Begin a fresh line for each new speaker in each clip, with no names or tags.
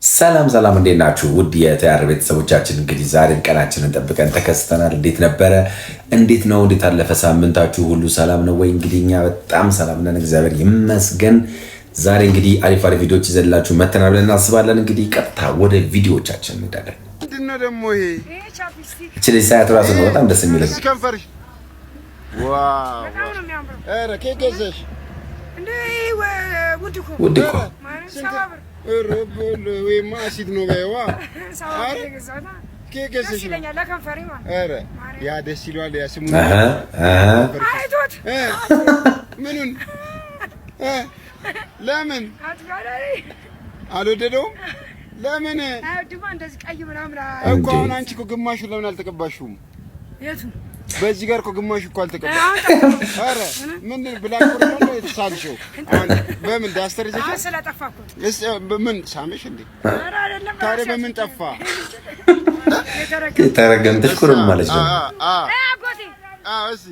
ሰላም ሰላም፣ እንዴት ናችሁ? ውድ የተያር ቤተሰቦቻችን፣ እንግዲህ ዛሬም ቀናችንን ጠብቀን ተከስተናል። እንዴት ነበረ? እንዴት ነው? እንዴት አለፈ ሳምንታችሁ? ሁሉ ሰላም ነው ወይ? እንግዲህ እኛ በጣም ሰላም ነን፣ እግዚአብሔር ይመስገን። ዛሬ እንግዲህ አሪፍ አሪፍ ቪዲዮዎች ይዘንላችሁ መተናል ብለን እናስባለን። እንግዲህ ቀጥታ ወደ ቪዲዮዎቻችን እንሄዳለን።
ምንድነው ደግሞ ይሄ?
እቺ ልጅ ሳያት እራሱ ነው በጣም ደስ የሚለኝ።
ከንፈርሽ wow! ኧረ ኬክ ገዛሽ?
ውድ እኮ።
ኧረ በል ወይማ አሲድ ነው በይዋ። ኬክ ገዛሽ ነው? ኧረ ያ ደስ ይለዋል። ያ ስሙ
አሀ አሀ
ምኑን ለምን አልወደደውም? ለምን እኮ አሁን አንቺ እኮ ግማሹን ለምን አልተቀባሽውም? በዚህ ጋር እኮ ግማሹ እኮ አልተቀባሽም። ኧረ ምንድን blackboard ነው የተሳልሽው? አሁን በምን duster ይዘሻል? ምን ሳመሽ እንዴ? ታዲያ በምን ጠፋ?
የተረገምተሽ ኩርም ማለት ነው።
እሺ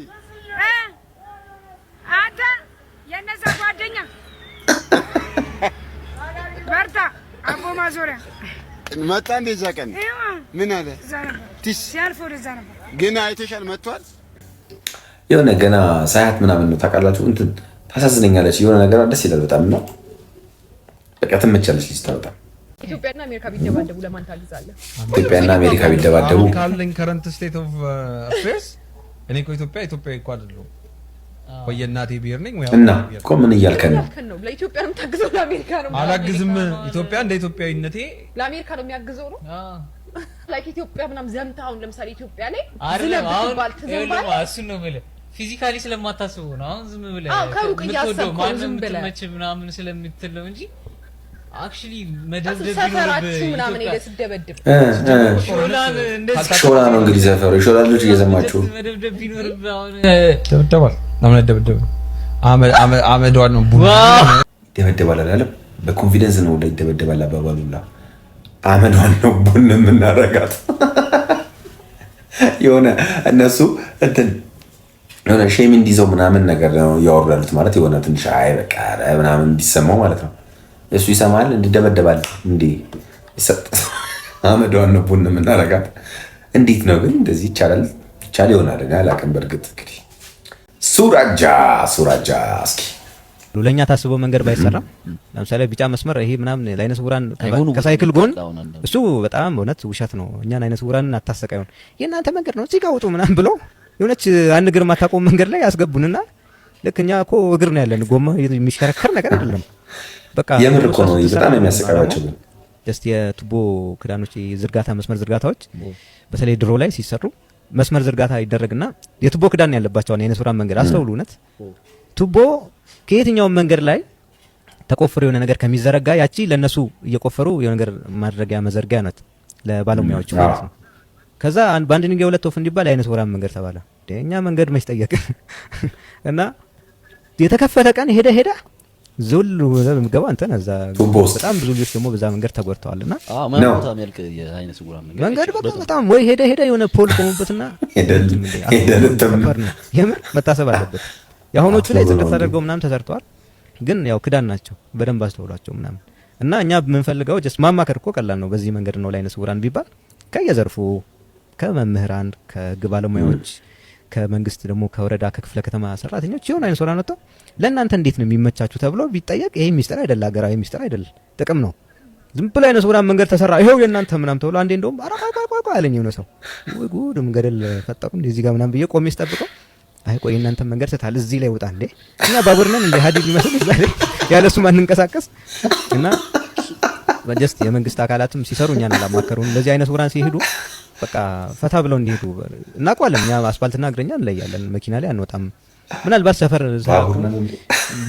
አንተ የነዛ ጓደኛ በርታ፣ አቦ ማዞሪያ
መጣ እንደ እዛ ቀን ምን አለ? ቲስ
ሲያልፍ ወደዛ ነበር
ግን አይተሻል? መጥቷል።
የሆነ ገና ሳያት ምናምን ነው ታውቃላችሁ፣ እንትን ታሳዝነኛለች። የሆነ ነገር ደስ ይላል በጣም ነው በቃ ትመቻለች ልጅቷ በጣም።
ኢትዮጵያና አሜሪካ ቢደባደቡ ለማን ታግዛለህ?
ኢትዮጵያና አሜሪካ ቢደባደቡ
አሁን ካለኝ current state of affairs እኔ እኮ ኢትዮጵያ ኢትዮጵያ እኮ አይደለሁም ወይ የእናቴ ብሔር ነኝ ወይ
እና እኮ ምን እያልከን ነው?
ያልከን ነው። ለኢትዮጵያ ነው የምታግዘው ለአሜሪካ ነው?
አላግዝም። ኢትዮጵያ እንደ ኢትዮጵያዊነቴ
ለአሜሪካ ነው የሚያግዘው ነው። Like ኢትዮጵያ ምናምን ዘምታ አሁን ለምሳሌ ኢትዮጵያ ላይ
አይደለም
ዝነብ
አሁን
ብትባል ትዘንባለህ?
እሱን ነው የምልህ። Physically ስለማታስበው ነው። አሁን ዝም ብለህ
አዎ፣ ከሩቅ
የምትወደው
እያሰብከው
ማንም
ዝም ብለህ።
የምትመችህ ምናምን ስለምትል ነው እንጂ actually መደብደብ
ሰፈራችሁ
ቢኖርብህ
ምናምን
ኢትዮጵያ
ሄደህ ስትደበድብ
እ እ
ሾላን እንደዚህ
ሾላ ነው እንግዲህ ሰፈሩ። የሾላ ልጆች እየሰማችሁ
መደብደብ ቢኖርብህ አሁን
ደብደባል። ለምን አይደበደብም? አመዷን ነው ቡና
ይደበደባል አላለም። በ confidence ነው ላይ ይደበደባል አባባሉላ። አመዷን ነው ቡን የምናረጋት። የሆነ እነሱ እንትን የሆነ shame እንዲይዘው ምናምን ነገር ነው እያወሩ ያሉት፣ ማለት የሆነ ትንሽ አይ በቃ ኧረ ምናምን እንዲሰማው ማለት ነው። እሱ ይሰማል፣ እንዲደበደባል እንዲ ይሰጥ አመዷን ነው ቡን የምናረጋት። እንዴት ነው ግን እንደዚህ ይቻላል? ይቻል ይሆናል፣ እኔ አላውቅም። በእርግጥ እንግዲህ ሱራጃ ሱራጃ እስኪ
ለእኛ ታስቦ መንገድ ባይሰራም ለምሳሌ ቢጫ መስመር ይሄ ምናምን ለአይነ ስውራን ከሳይክል ጎን እሱ በጣም እውነት ውሸት ነው። እኛን አይነ ስውራንን አታሰቃዩን፣ የእናንተ መንገድ ነው እዚህ ጋር ውጡ ምናምን ብሎ የሆነች አንድ እግር ማታቆም መንገድ ላይ ያስገቡንና ልክ እኛ እኮ እግር ነው ያለን፣ ጎማ የሚሽከረከር ነገር አይደለም። በቃ
የምር እኮ ነው በጣም የሚያሰቃያቸው ግን።
Just የቱቦ ክዳኖች የዝርጋታ መስመር ዝርጋታዎች በተለይ ድሮ ላይ ሲሰሩ መስመር ዝርጋታ ይደረግና የቱቦ ክዳን ያለባቸው የአይነ ስውራን መንገድ አስተውሉ። እውነት ቱቦ ከየትኛውም መንገድ ላይ ተቆፍሮ የሆነ ነገር ከሚዘረጋ ያቺ ለነሱ እየቆፈሩ የሆነ ነገር ማድረጊያ መዘርጊያ ናት ለባለሙያዎቹ ማለት ነው። ከዛ በአንድ ድንጋይ ሁለት ወፍ እንዲባል የአይነ ስውራን መንገድ ተባለ። እኛ መንገድ መች ጠየቅን? እና የተከፈተ ቀን ሄደ ሄደ ዞል የሚገባ እንትን እዛ
ቱቦ ውስጥ።
በጣም ብዙ ልጆች ደግሞ በዛ መንገድ ተጎድተዋል። እና
ነው።
ቦታ የሚያልቅ የአይነ ስውራን መንገድ
መንገድ በቃ በጣም ወይ ሄደ ሄደ የሆነ pole ቆሙበትና
ሄደን እንትን
ከባድ ነው የምር መታሰብ አለበት። የአሁኖቹ ላይ ጽድት
ነው።
ተደርገው ምናምን ተሰርተዋል፣ ግን ያው ክዳን ናቸው በደንብ አስተውሏቸው ምናምን። እና እኛ የምንፈልገው just ማማከር እኮ ቀላል ነው። በዚህ መንገድ ነው ለአይነ ስውራን ቢባል ከየዘርፉ ከመምህራን፣ ከህግ ባለሙያዎች፣ ከመንግስት ደግሞ ከወረዳ ከክፍለ ከተማ ሰራተኞች የሆነ አይነ ስውራን ወጥተው ለእናንተ እንዴት ነው የሚመቻችሁ ተብሎ ቢጠየቅ ይሄ ሚስጥር አይደል፣ ሀገራዊ ሚስጥር አይደል፣ ጥቅም ነው። ዝም ብሎ አይነ ስውራን መንገድ ተሰራ ይኸው የእናንተ ምናምን ተብሎ አንዴ እንደውም ኧረ ቆይ ቆይ ቆይ ቆይ አለኝ የሆነ ሰው። ወይ ጉድ ገደል ፈጠሩ እንዴ እዚህ ጋር ምናምን ብዬ ቆሜ ስጠብቀው አይ ቆይ የእናንተ መንገድ ስታል እዚህ ላይ ውጣ እንዴ እኛ ባቡር ነን እንደ ሀዲድ ይመስል እዛ ላይ ያለ እሱ ማንንቀሳቀስ። እና just የመንግስት አካላትም ሲሰሩ እኛን አላማከሩን። እንደዚህ አይነ ስውራን ሲሄዱ በቃ ፈታ ብለው እንዲሄዱ እናውቀዋለን። እኛ አስፋልትና እግረኛ እንለያለን። መኪና ላይ አንወጣም። ምናልባት ሰፈር
ባቡር ነን እንዴ?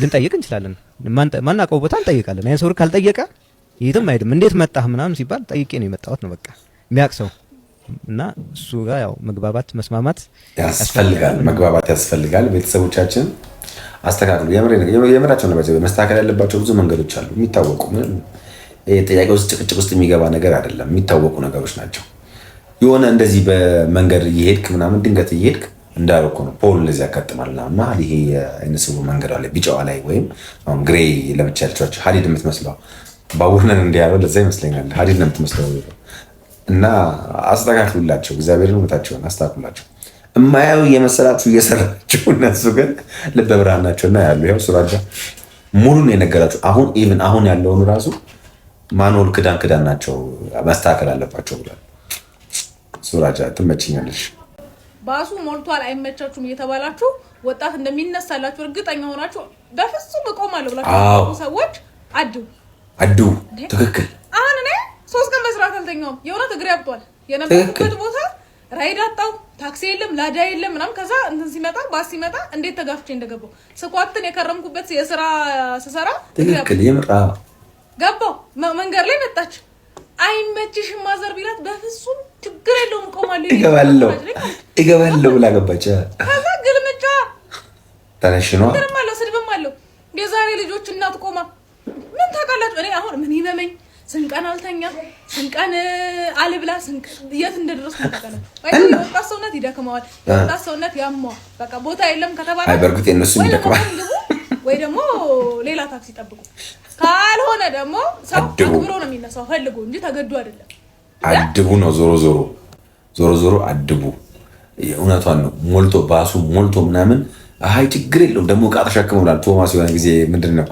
ልንጠይቅ እንችላለን። ማናውቀው ቦታ እንጠይቃለን። አይነ ስውር ካልጠየቀ የትም አይሄድም። እንዴት መጣህ ምናምን ሲባል ጠይቄ ነው የመጣሁት ነው በቃ የሚያውቅ ሰው። እና እሱ ጋር ያው መግባባት መስማማት
ያስፈልጋል። መግባባት ያስፈልጋል። ቤተሰቦቻችን አስተካክሉ። የምራቸው ነው። መስተካከል ያለባቸው ብዙ መንገዶች አሉ የሚታወቁ። ምንም ይሄ ጥያቄ ውስጥ ጭቅጭቅ ውስጥ የሚገባ ነገር አይደለም። የሚታወቁ ነገሮች ናቸው። የሆነ እንደዚህ በመንገድ እየሄድክ ምናምን ድንገት እየሄድክ እንዳልኩ ነው pole እንደዚህ ያጋጥማል እና መሀል ይሄ የአይነ ስውር መንገዷ ላይ ቢጫዋ ላይ ወይም አሁን gray ለብቻ ያልቻቸው ሀዲድ የምትመስለዋ ባቡር ነን እንዲ ያለው ለዛ ይመስለኛል። ሀዲድ ነው የምትመስለው። እና አስተካክሉላቸው፣ እግዚአብሔርን እውነታቸውን አስተካክሉላቸው። እማያዩ እየመሰላችሁ እየሰራችሁ፣ እነሱ ግን ልበ ብርሃን ናቸው እና ያሉ ይኸው ሱራጃ ሙሉን የነገራችሁ አሁን even አሁን ያለውን ራሱ manhole ክዳን ክዳን ናቸው መስተካከል አለባቸው ብሏል። ሱራጃ ትመችኛለሽ።
ባሱ ሞልቷል አይመቻችሁም እየተባላችሁ ወጣት እንደሚነሳላችሁ እርግጠኛ ሆናችሁ በፍጹም እቆማለሁ ብላችሁ ሰዎች አድቡ
አድቡ። ትክክል።
አሁን እኔ 3 ቀን መስራት አልተኛውም። የእውነት እግሬ አብጧል። የነበርኩበት ቦታ ራይድ አጣው፣ ታክሲ የለም፣ ላዳ የለም ምናምን። ከዛ እንትን ሲመጣ ባስ ሲመጣ እንዴት ተጋፍቼ እንደገባው ስኳትን የከረምኩበት የስራ ስሰራ
ትክክል። የምር
ገባው። መንገድ ላይ መጣች። አይመችሽም mother ቢላት በፍጹም ችግር የለውም እቆማለሁ
እገባለሁ እገባለሁ ብላ ገባች።
ከዛ ግልምጫ
ተነሽኗ
እንትንም አለው ስድብም አለው። የዛሬ ልጆች እናት ቆማ ምን ታውቃላችሁ? እኔ አሁን ምን ይመመኝ ስንቀን አልተኛ ስንቀን አልብላ የት እንደደረስኩ ታውቃላችሁ? የወጣት ሰውነት ይደክመዋል። የወጣት ሰውነት ያመዋል። በቃ ቦታ የለም ከተባለ
አይ በእርግጥ የእነሱም ይደክማል።
ወይ ደግሞ ሌላ ታክሲ ጠብቁ። ካልሆነ ደግሞ ሰው አክብሮ ነው የሚነሳው ፈልጎ እንጂ ተገዶ አይደለም።
አድቡ ነው ዞሮ ዞሮ ዞሮ ዞሮ አድቡ። እውነቷን ነው። ሞልቶ ባሱ ሞልቶ ምናምን አይ ችግር የለውም ደግሞ እቃ ተሸክመ ብላል ቶማስ የሆነ ጊዜ ምንድን ነው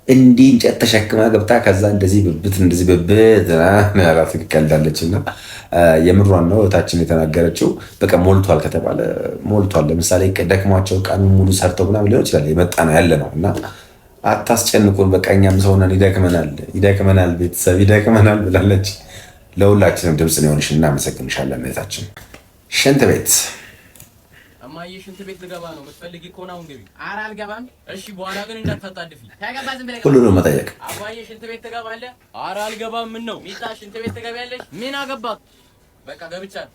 እንዲህ እንጨት ተሸክማ ገብታ ከዛ እንደዚህ ብብት እንደዚህ ብብት ያላት ቀልዳለች። እና የምሯን ነው እህታችን የተናገረችው። በቃ ሞልቷል ከተባለ ሞልቷል። ለምሳሌ ደክሟቸው ቀኑን ሙሉ ሰርተው ምናምን ሊሆን ይችላል የመጣ ነው ያለ ነው። እና አታስጨንቁን፣ በቃ እኛም ሰው ነን፣ ይደክመናል፣ ይደክመናል፣ ቤተሰብ ይደክመናል ብላለች። ለሁላችንም ድምፅ ሊሆንሽ እናመሰግንሻለን እህታችን። ሽንት ቤት
እማዬ ሽንት ቤት ልገባ ነው። የምትፈልጊ ከሆነ አሁን ግቢ። ኧረ አልገባም። እሺ በኋላ ግን እንዳታጣድፊ። ከገባ ዝም ብለህ
ሁሉንም መጠየቅ።
አባዬ ሽንት ቤት ትገባለህ? ኧረ አልገባም። ምን ነው ሚጣ ሽንት ቤት ትገቢያለሽ? ምን አገባ? በቃ ገብቻለሁ።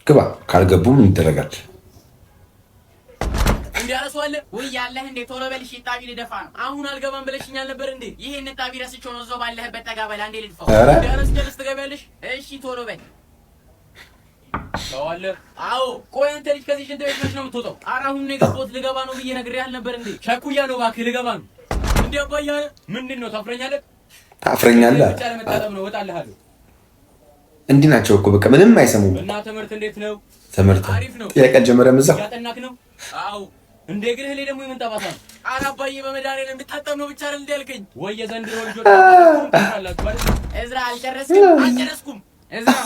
ግባ። ካልገቡም ይደረጋል።
እንዴ አረሰዋለህ ወይ ያለህ እንዴ? ቶሎ በል እሺ። ጣቢ ልደፋ ነው። አሁን አልገባም ብለሽኛል ነበር እንዴ? ይሄን ጣቢ ረስቼው ነው። እዛው ባለህበት ጠጋ በል። አንዴ ልድፋው። እንዴ አረስ ጨርስ ትገቢያለሽ? እሺ ቶሎ በል። ሰዋለህ? አዎ። ቆይ አንተ ልጅ ከዚህ ሽንት ቤት መች ነው የምትወጣው? ኧረ አሁን ነው የገባሁት። ልገባ ነው ብዬ ነግሬህ አልነበር እንዴ? ቸኩያ ነው እባክህ፣ ልገባ ነው። እንዴ አባዬ ምንድን ነው ታፍረኛለህ?
ታፍረኛለህ?
ብቻ ለመታጠብ ነው። እወጣልሃለሁ።
እንዲህ ናቸው እኮ በቃ ምንም አይሰሙም።
እና ትምህርት እንዴት ነው?
ትምህርት
አሪፍ ነው።
ጥያቄ አልጀመረም እዛው
እያጠናክ ነው? አዎ። እንደ እግርህ ላይ ደግሞ የምን ጠባሳ ነው? ኧረ አባዬ በመድኃኒዓለም እንድታጠብ ነው ብቻ አይደል እንዴ ያልከኝ? ወይ የዘንድሮ ልጆች አላችሁ አይደል? እዝራ አልጨረስክም? አልጨረስኩም። እዝራ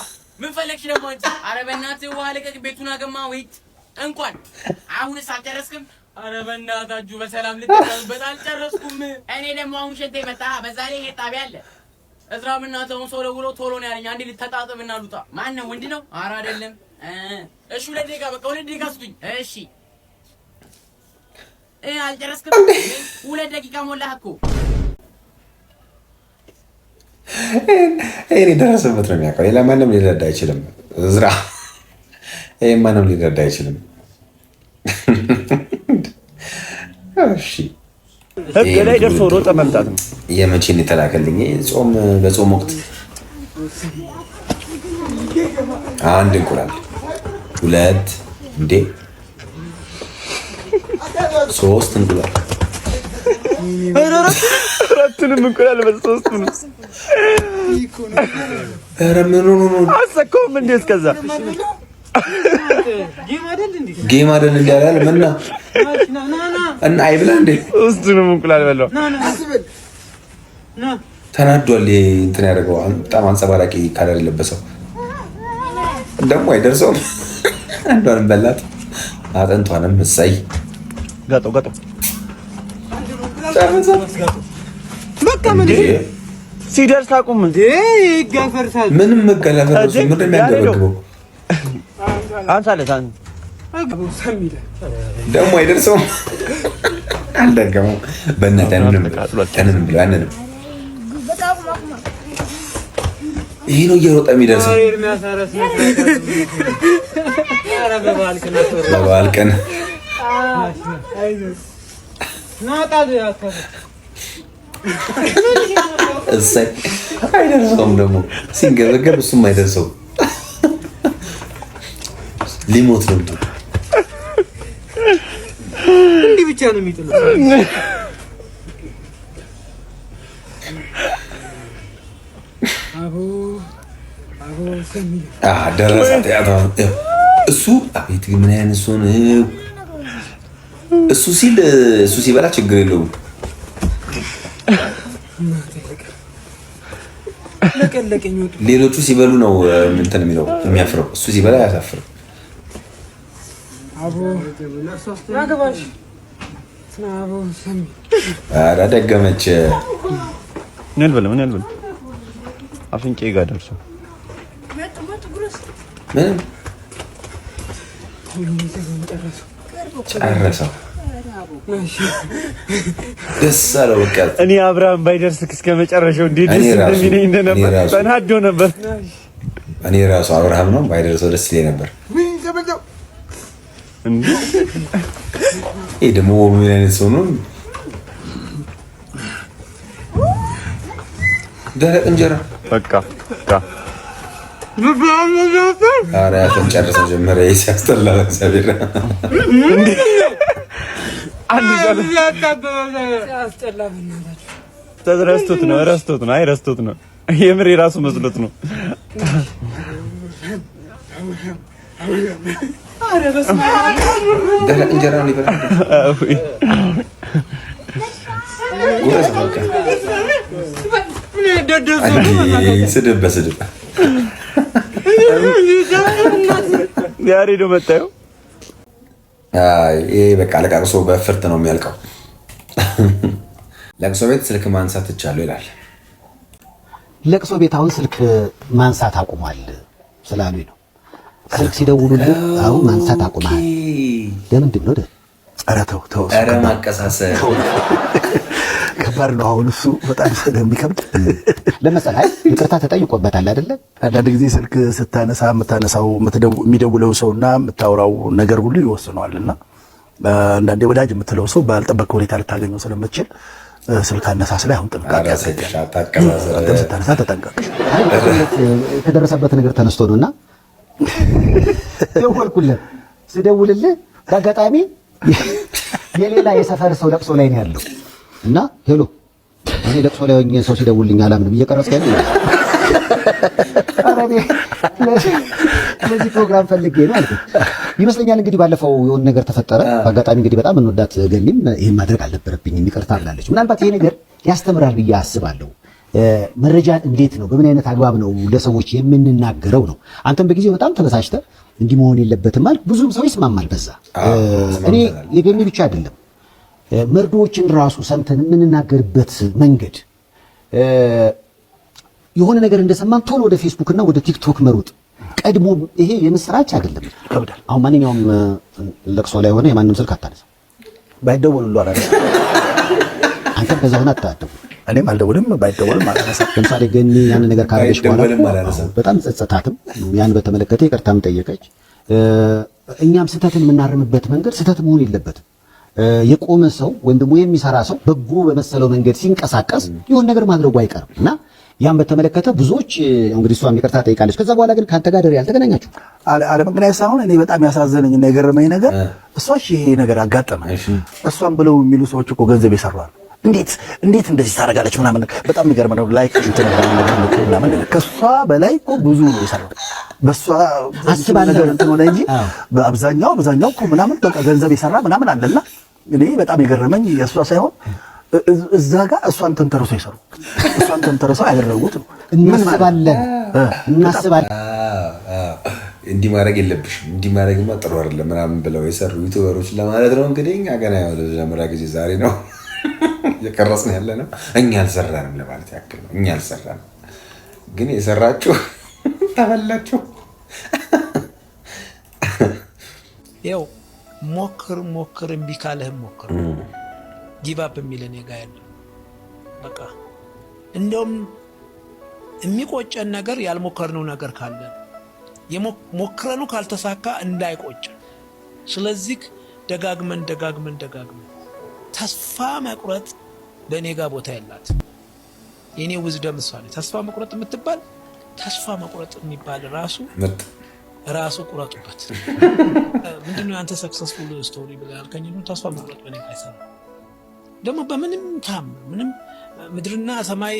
ምን ፈለግሽ ደግሞ አንቺ? ኧረ በእናትህ ውሃ ልቀቅ፣ ቤቱን አገማ። ወይት እንኳን አሁንስ አልጨረስክም? ኧረ በእናታችሁ በሰላም ልጠቀምበት፣ አልጨረስኩም። እኔ ደግሞ አሁን ሽንቴ መጣ። በዛ ላይ ይሄ ጣቢያ አለ። እዝራ በእናትህ አሁን ሰው ደውሎ ቶሎ ነው ያለኝ። አንዴ ልተጣጥብና ልውጣ። ማን ነው? ወንድ ነው? ኧረ አይደለም። እሺ 2 ደቂቃ በቃ 2 ደቂቃ ስጡኝ። እሺ አልጨረስክም? 2 ደቂቃ ሞላህ እኮ።
ይሄን የደረሰበት ነው የሚያውቀው። ሌላ ማንም ሊረዳ አይችልም። እዝራ ይሄን ማንም ሊረዳ አይችልም። እሺ
ህግ ላይ ደርሶ ሮጠ መምጣት ነው።
የመቼን የተላከልኝ ጾም በጾም ወቅት አንድ እንቁላል ሁለት እንዴ 3 እንቁላል
አራቱንም እንቁላል በሶስቱ ነው።
ኧረ ምን ሆኖ ነው?
አሰካውም እንዴ እስከዛ
game አይደል እንዴ አላለም እና እና አይብላ እንዴ
ሶስቱንም እንቁላል በላው።
ተናዷል። ይሄ እንትን ያደረገው በጣም አንጸባራቂ color የለበሰው ደግሞ አይደርሰውም። አንዷንም በላት አጥንቷንም እሰይ
ጋጠው ጋጠው
በቃ ምን
ሲደርስ አቁም እንዴ
ይገፈርሳል።
ምንም መገላፈር ነው። ምንድን ነው የሚያንገበግበው?
አንሳለት አን
ደግሞ አይደርሰውም። አልደገመውም። በእናትህ ያንንም ያንንም ብሎ ያንንም ይሄ ነው እየሮጠ የሚደርሰው በበዓል ቀን እሰይ አይደርሰውም። ደግሞ ሲንገበገብ እሱም አይደርሰውም። ሊሞት ነው።
እንዲህ ብቻ ነው የሚጥለው።
ደረሳት። እሱ አቤት ግን ምን አይነት ሰው ነው እሱ ሲል እሱ ሲበላ ችግር የለውም። ሌሎቹ ሲበሉ ነው እንትን የሚለው የሚያፍረው። እሱ ሲበላ አያሳፍርም። ኧረ ደገመች።
ምን አልበላም፣ ምን አልበላም። አፍንጫዬ ጋር ደርሶ
ምንም ጨረሰው። ደስ አለው። በቃ
እኔ አብርሃም ባይደርስ እስከ መጨረሻው እንዴት ደስ እንደሚለኝ እንደነበር ተናዶ ነበር።
እኔ ራሱ አብርሃም ነው ባይደርሰው ደስ ይለኝ ነበር። ይሄ ደግሞ ምን አይነት ሰው ነው? ደረቅ እንጀራ
በቃ
ኧረ ያንተን ጨርሰው ጀመረ። ይሄ ሲያስጠላ እግዚአብሔር።
ረስቶት ነው፣ ረስቶት ነው። አይ ረስቶት ነው። የምር የራሱ መስሎት ነው።
ደረቅ እንጀራ ነው ይበላል። ጎረስ በቃ ስድብ በስድብ
ያሬዶ መጣየው።
ይሄ በቃ ለቃቅሶ በፍርት ነው የሚያልቀው። ለቅሶ ቤት ስልክ ማንሳት ትቻለሁ ይላል።
ለቅሶ ቤት አሁን ስልክ ማንሳት አቁሟል ስላሉኝ ነው። ስልክ ሲደውሉልህ አሁን ማንሳት አቁመሃል። ለምንድን ነው?
ኧረ ተው ተው፣
ኧረ ማቀሳሰል
ከባድ ነው። አሁን እሱ በጣም ስለሚከብድ
ለመሰለህ። አይ ይቅርታ ተጠይቆበታል አይደለ?
አንዳንድ ጊዜ ስልክ ስታነሳ የምታነሳው የሚደውለው ሰውና የምታወራው ነገር ሁሉ ይወስነዋል። እና አንዳንዴ ወዳጅ የምትለው ሰው ባልጠበቀው ሁኔታ ልታገኘው ስለምትችል ስልክ አነሳስ ላይ አሁን ጥንቃቄ ያስፈልጋል። ስታነሳ ተጠንቀቅ።
የተደረሰበት ነገር ተነስቶ ነውና ደወልኩልህ። ስደውልልህ በአጋጣሚ የሌላ የሰፈር ሰው ለቅሶ ላይ ነው ያለው እና hello፣ እኔ ለቅሶ ላይ ሆኜ ሰው ሲደውልልኝ አላምንም፣ እየቀረጽክ ያለው ለዚህ ፕሮግራም ፈልጌ ነው አልኩት። ይመስለኛል እንግዲህ ባለፈው የሆነ ነገር ተፈጠረ። በአጋጣሚ እንግዲህ በጣም እንወዳት ገኒም ይህን ማድረግ አልነበረብኝም ይቅርታ ብላለች። ምናልባት ይሄ ነገር ያስተምራል ብዬ አስባለሁ። መረጃን እንዴት ነው በምን አይነት አግባብ ነው ለሰዎች የምንናገረው ነው። አንተም በጊዜው በጣም ተበሳጭተህ እንዲህ መሆን የለበትም አልክ። ብዙም ሰው ይስማማል በዛ። እኔ የገኒ ብቻ አይደለም፣ መርዶዎችን ራሱ ሰምተን የምንናገርበት መንገድ፣ የሆነ ነገር እንደሰማን ቶሎ ወደ ፌስቡክ እና ወደ ቲክቶክ መሮጥ ቀድሞ ይሄ የምስራች አይደለም።
ይከብዳል።
አሁን ማንኛውም ለቅሶ ላይ ሆነ የማንም ስልክ አታነሳም።
ባይደወል ሁሉ አላነሳም።
አንተም ከዛ ሆነ አታደውል።
እኔም አልደውልም፣ ባይደወልም አላነሳም።
ለምሳሌ ገኒ ያን ነገር ካደረገች በኋላ
ባይደወልም አላነሳም።
በጣም ጸጸታትም፣ ያን በተመለከተ ይቅርታም ጠየቀች። እኛም ስህተትን የምናርምበት መንገድ ስህተት መሆን የለበትም። የቆመ ሰው ወይም ደግሞ የሚሰራ ሰው በጎ በመሰለው መንገድ ሲንቀሳቀስ የሆነ ነገር ማድረጉ አይቀርም እና ያን በተመለከተ ብዙዎች እንግዲህ እሷም ይቅርታ ጠይቃለች። ከዛ በኋላ ግን ከአንተ ጋር ያልተገናኛችሁ
አለመገናኘት ሳይሆን እኔ በጣም ያሳዘነኝ እና የገረመኝ ነገር እሷ እሺ ይሄ ነገር አጋጠመ እሷም ብለው የሚሉ ሰዎች እኮ ገንዘብ ይሰራሉ። እንዴት እንዴት እንደዚህ ታደርጋለች ምናምን በጣም የሚገርም ነው። Like እንትን ምናምን ከእሷ በላይ እኮ ብዙ ነው የሰራው። በእሷ
አስባለሁ።
ነገር እንትን ሆነ እንጂ በአብዛኛው አብዛኛው እኮ ምናምን በቃ ገንዘብ የሰራ ምናምን አለና እኔ በጣም የገረመኝ የእሷ ሳይሆን እዛ ጋር እሷን ተንተርሶ የሰሩ እሷን ተንተርሶ ያደረጉት ነው።
እናስባለን እናስባለን።
እንዲህ ማድረግ የለብሽም፣ እንዲህ ማድረግማ ጥሩ አይደለም ምናምን ብለው የሰሩ ዩቱበሮች ለማለት ነው። እንግዲህ እኛ ገና ያው ለመጀመሪያ ጊዜ ዛሬ ነው እየቀረጽን ያለ ነው። እኛ አልሰራንም ለማለት ያክል ነው። እኛ አልሰራንም፣ ግን የሰራችሁ ተበላችሁ።
ይኸው ሞክር ሞክር፣ እምቢ ካለህም ሞክር። Give up የሚል እኔ ጋ ያለ በቃ እንደውም የሚቆጨን ነገር ያልሞከርነው ነገር ካለ ሞክረኑ ካልተሳካ እንዳይቆጨን። ስለዚህ ደጋግመን ደጋግመን ደጋግመን ተስፋ መቁረጥ በእኔ ጋር ቦታ የላት። የእኔ wisdom እሷ ነች። ተስፋ መቁረጥ የምትባል ተስፋ መቁረጥ የሚባል ራሱ ራሱ ቁረጡበት። ምንድነው የአንተ successful story ብለህ ያልከኝ ነው። ተስፋ መቁረጥ በእኔ ጋር አይሰራም። ደግሞ በምንም ታምር ምንም ምድርና ሰማይ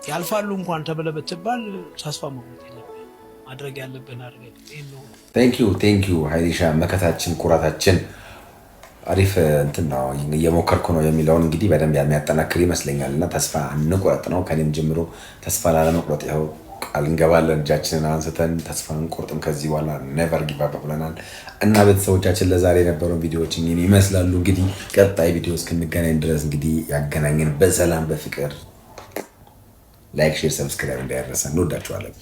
ያልፋሉ እንኳን ተብለህ ብትባል ተስፋ መቁረጥ የለብህም። ማድረግ ያለብህን አድርገህ ይህን ነው።
Thank you, thank you ሀይሊሻ፣ መከታችን፣ ኩራታችን። አሪፍ እንትን ነው፣ እየሞከርኩ ነው የሚለውን እንግዲህ በደንብ የሚያጠናክር ይመስለኛል። እና ተስፋ አንቁረጥ ነው። ከኔም ጀምሮ ተስፋ ላለመቁረጥ ይኸው ቃል እንገባለን። እጃችንን አንስተን ተስፋ አንቆርጥም ከዚህ በኋላ፣ never give up ብለናል። እና ቤተሰቦቻችን፣ ለዛሬ የነበረውን ቪዲዮዎች እኚህን ይመስላሉ። እንግዲህ ቀጣይ ቪዲዮ እስክንገናኝ ድረስ እንግዲህ ያገናኘን በሰላም በፍቅር። Like፣ share፣ subscribe እንዳይረሳ። እንወዳችኋለን።